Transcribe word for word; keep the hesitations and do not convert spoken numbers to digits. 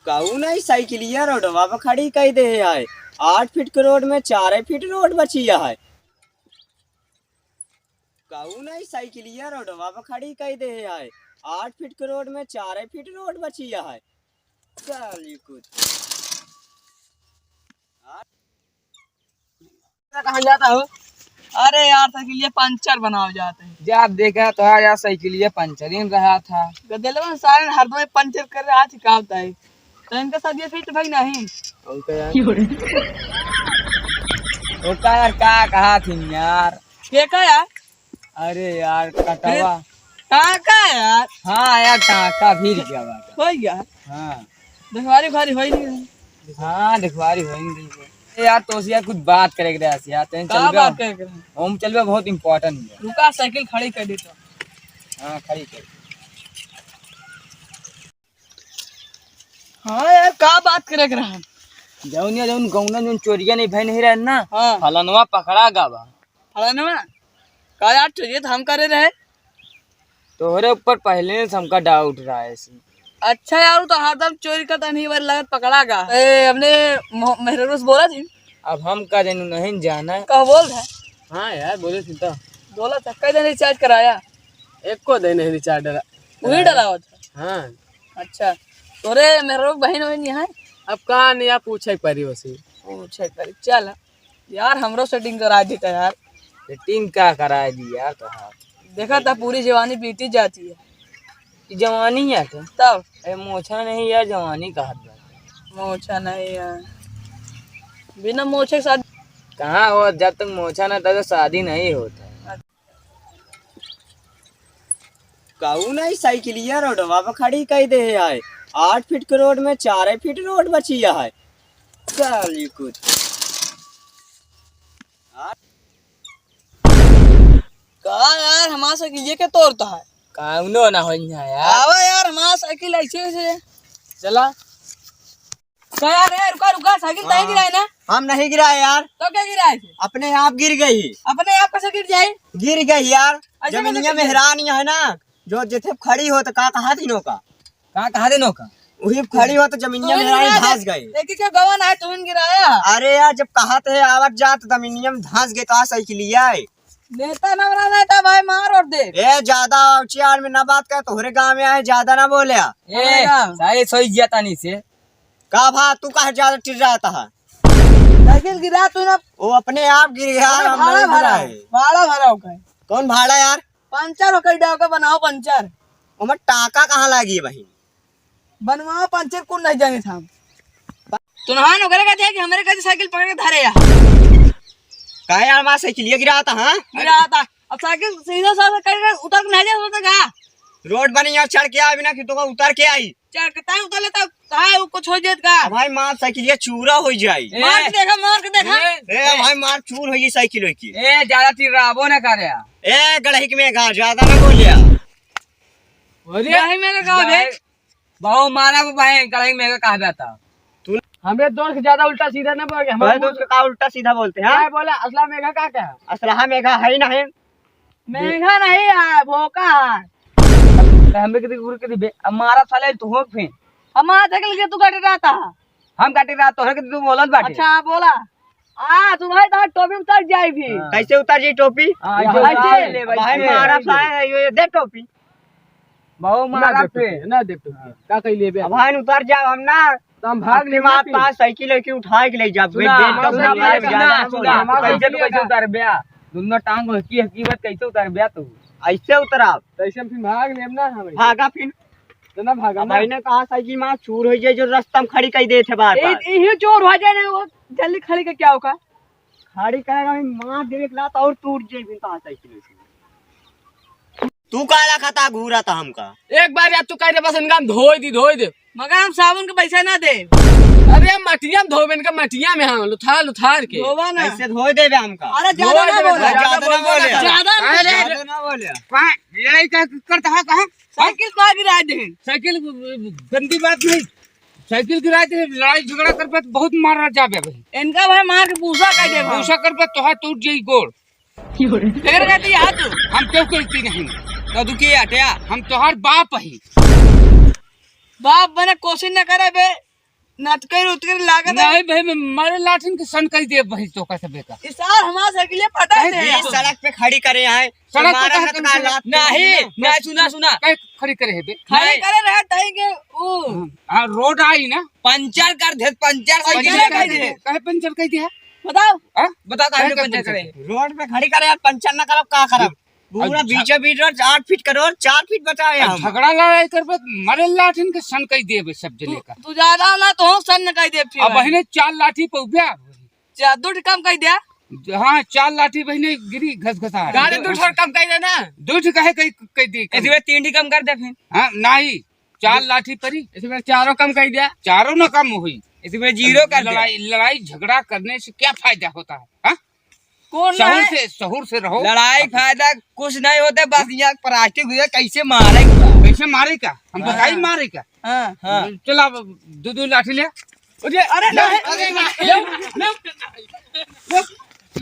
कहू नहीं, साइकिलिया रोडवा पर खड़ी कई दे है। आठ फीट के रोड में चार फीट रोड बची है। कहू नहीं, साइकिलिया रोडवा पर खड़ी कई दे है। आठ फीट के रोड में चार फीट रोड बची है। चली कुछ। कहाँ जाता हो? अरे यार, साइकिलिया पंचर बनावे जाते हैं। जब देखा तो यार, साइकिलिया पंचर ही रहा था। गदेलवा सारे हरदम पंचर कर रहा था, का बताई? तो इनका सब ये फिट भाई नहीं। ओका यार। ओका यार, का कहा थी यार? के का यार? अरे यार, कटवा। टाका यार। हाँ यार, टाका फिर क्या बात है? हो गया। हाँ। देखवारी उखवारी होई नहीं। हाँ, देखवारी होई नहीं। ए यार, तोसे यार कुछ बात करे के रहे यार, तैं का चलबे? बात करे के रहे? हम चलबे, बहुत important है। रुका, साइकिल खड़ी कर देता। हाँ, खड़ी कर। हाँ यार, का बात करे के रहा? जौन या जौन गौना जौन चोरिया नहीं भय नहीं रहे ना, हाँ। फलनवा पकड़ा गा बा। फलनवा? का यार, चोरिया तो हम करे रहे। तोहरे ऊपर पहले से हमका doubt रहा है ऐसे। अच्छा यार, वो तो हरदम चोरी करता नहीं, बार लगत पकड़ा गा। ए, हमने मो-, मेहररू से बोला थी। अब हम का जानू, नहीं जाना है। कहो बोल रहा है। हाँ यार, बोले थी तो। बोला था, कई दिन recharge कराया? एको दिन नहीं recharge डला। वही डला हुआ था? हाँ। अच्छा, तोरे मेहररू बहन वहन यहाँ है? अब का नहीं, आप पूछे परी वसी। पूछे परी, चल। यार, हमरो setting करा देता यार। Setting का करा दी यार तोहार? देखा था, पूरी जवानी बीती जाती है। ई जवानी है तो? तब? ए, मोछा नहीं यार, जवानी कहत बा। मोछा नहीं यार, बिना मोछे के शादी कहाँ हो? जब तक मोछा ना, तब तक शादी नहीं होता। कहू नहीं, साइकिलिया रोडवा पर खड़ी कई दे है। आठ फीट के रोड में चार फीट रोड बची है। चली कुछ। का यार, हमार साइकिलिया के तोड़ता है? कौनो ना होई है यार। आवा यार, हमार साइकिल ऐसे, ऐसे। चला। का यार, ए, रुका, रुका, साइकिल तहीं हाँ। गिराए ना? हम नहीं गिराए यार। तो क्या गिराए थे? अपने आप गिर गई। अपने आप कैसे गिर जाए? गिर गई यार। ऐसे कैसे जमीनिया गिर में जाए? हेरानी है ना, जो जिथे खड़ी हो तो का कहा दिनों का? का कहा दिनों का? वही खड़ी हो तो जमीनिया में तुमने हेरानी गिराया धंस था। गई। देखी के गवन है, तुमने गिराया। अरे यार, जब कहा थे आवत जात जमीनिया में धंस गए, कहा साइकिलिया है? नेता ना बना, नेता भाई मार और दे। ए, ज्यादा ऊंची आवाज में ना बात कर, तोहरे गाँव में आए, ज्यादा ना बोले। ए, हमारे गाँव। सारे सोई जिया तानी से। का भा, तू काहे ज्यादा टिर्राता है? साइकिल गिरा तू ना। वो अपने आप गिर गया, अरे हम भाड़ा नहीं भरा गिराए। है, भाड़ा भरा होकर। कौन भाड़ा यार? पंचर होकर डाल के बनाओ पंचर। ओमे टाका कहाँ लागी बहिन? बनवाओ पंचर, कुल नहीं जाने था हम। तुनहान ओकरे कहते हैं कि हमरे कहते साइकिल पकड़ के धरे या। काहे यार, हमार साइकिलिया गिराता, हाँ? गिराता। अब साइकिल सीधा साधा करके उतर के नहीं जा सकता का? रोड बनी है, चढ़ के आ बिना कि तो उतर के आई। चढ़ के ताई उतर लेता, ताई वो कुछ हो जात का? अब भाई मार साइकिलिया चूरा हो जाई। ए, मार के देखा, मार के देखा। ए, ए, भाई मार चूर हो गई साइकिल की। ए, ज्यादा टिर्राबो ना करे। ए, गड़हिक मेघा, ज्यादा ना बोलिया। अरे, गड़हिक मेघा का बे? भाई, बहु मारा को भाई, गड़हिक मेघा कहा जाता। तू हमरे दोस्त ज्यादा उल्टा सीधा ना बोल के, हमारे भाई दोस्त का उल्टा सीधा बोलते हैं? क्या बोला? असला मेघा का क्या? असलहा मेघा है ही नहीं। मेघा नहीं है, भोका है। तो हमें कितनी गुरु कितनी बे-, अब मारा साले तू हो फिर। हमारा देख लेके तू काटे रहता है। हम काटे रहता, तोहरे के तू बोलत बाटे। अच्छा, बोला। आ, तू भाई, तोहार टोपी उतर जाई भी। हाँ। कैसे उतर जाई टोपी? हाँ, ऐसे ऐसे। उतार ले भाई, भाई, ऐसे। मारा साले, ये, ये दे टोपी। बहु ना मारा देख पे। टोपी, ना देख टोपी। का कही लेबे? अब भाई उतर जाओ, हम ना। तो हम भाग आपके लेंगे माँ फिर। पास साइकिल है कि उठा के ले जा, सुना, बेड, बेड, सुना, कमरा में सुना, ज्यादा ना सुना, बोले। हमारे कैसे तू कैसे उतर बे? दोनों टांग हो की हकीकत कैसे उतर बे तू? ऐसे उतरा। कैसे हम फिर भाग लेब ना हम? भागा फिर। तो ना भागा अब ना। भाई ने कहा साइकिल माँ चूर हो जाए जो रास्ता में खड़ी कर देते बार ए, बार। ये चोर हो जाए ना, वो जल्दी खड़ी का क्या होगा? खड़ी करेगा, हम मार देवे के लात और टूट जाए फिर कहा साइकिल से। तू काला खाता घूरा था हमका? एक बार यार तू कह दे बस इनका हम धोई दी, धोई दे। मगर हम साबुन के पैसा ना दे। अरे मटिया में धोबे इनका, मटिया में हम लुथार लुथार के। धोवा ना। ऐसे धोई देबे हमका। अरे ज्यादा धोई ना देबे, बोले। ज्यादा ना बोले। ज्यादा ना अरे, बोले। ज्यादा ना बोले। कहाँ? लड़ाई का करता है कहाँ? साइकिल मार गिरा दे। साइकिल गंदी बात नहीं। साइकिल गिरा दे, लड़ाई झगड़ा कर पे बहुत मारा जाबे भाई। इनका भाई मार के भूसा कर दे भाई। भूसा कर पे तोहार टूट जाई गोड़। फिर कहती है तू? हम तो कोई चीज नहीं। तो तू के हटिया? हम तोहार बाप ही। बाप बने कोशिश न करे बे। नटकई उटकई लागत है। नहीं भाई, मैं मारे लाठिन के सन कई देब भाई, तो कैसे बेका? ई सार हमार साइकिलिया पटा काहे दे। ये सड़क पे खड़ी करे हैं। सड़क पे तुम्हारा काहे हाथ कम का से लात नहीं, नहीं। नहीं, सुना, सुना। काहे खड़ी करे है बे? खड़ी नहीं। करे रहे तई के ऊ। हाँ, रोड आई ना। पंचर कर दे, पंचर साइकिल पंचर कर दे। काहे पंचर कर दिया? बताओ। हाँ? बताओ, काहे काहे पंचर पंचर करे? करे? रोड पे खड़ी करे, आप पंचर ना करब, का करब? पूरा अच्छा। बीचों बीच रोड आठ फीट करो, चार फीट बचाए हम। झगड़ा लड़ाई करबे, मारे लाठिन के सन कई देबे सब जने तू, का। तू ज्यादा ना तो हम सन न कई देब फिर। अब बहिने चार लाठी पउब्या। चार, दो ठे कम कई दे। हाँ, चार लाठी बहिने गिरी घसघसा। गाड़ी दो ठे कम कई दे ना। दो ठे काहे कई, कई दी कम? इसी में तीन ठे कम कर दे फिर। हाँ, नहीं, चार लाठी परी। इसी में चारों कम कई दे। चारों ना कम होई। इसी में जीरो कर दे। लड़ाई, लड़ाई झगड़ा करने से क्या फायदा होता है? हाँ? कौन सहूर है? से, सहूर से रहो। लड़ाई फायदा कुछ नहीं होता, बस यहाँ प्लास्टिक हुआ, कैसे मारे का? कैसे मारे का? हम हाँ। बताई मारे का? हाँ। हाँ। चला, अब दो, दो लाठी ले। अरे, अरे, नहीं, अरे, नहीं, नहीं।